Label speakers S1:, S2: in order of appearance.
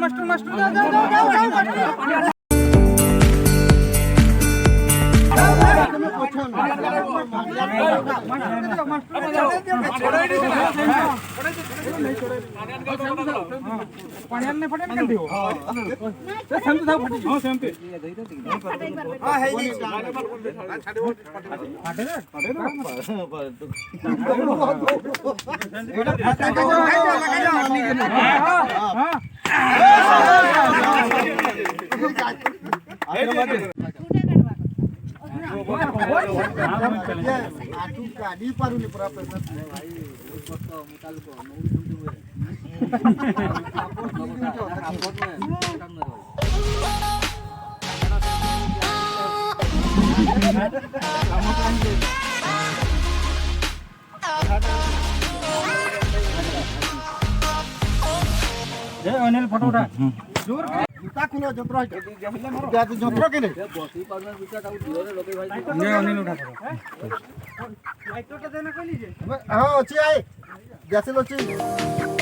S1: Master, master, ଯାଅ ଯାଅ ଯାଅ ଯାଅ ମାଷ୍ଟର। ପାଣି ଆଣିଲେ ଫଟେଇଲେ କେମିତି ହବ? ସେମିତି ଥାଉ, ଫାଟିଯିବ। ହଁ, ସେମିତି।
S2: ହଁ, ହେଇଯାଇଛି।
S1: ହଁ।
S2: ଆଠୁ କାଢି ପାରୁନି ପୁରା ପ୍ରେସର।
S1: ଅନିଲ, ଫଟୋ ଉଠା।
S2: ଜୁତା ଖୋଲ, ଯନ୍ତ୍ର ଯନ୍ତ୍ର କେନେ।
S1: ଅନିଲ, ଉଠା। ଲାଇଟରଟା ଦେନା କହିଲି ଯେ।
S2: ହଁ, ଅଛି, ଆଏ ଗ୍ୟାସ ଅଛି।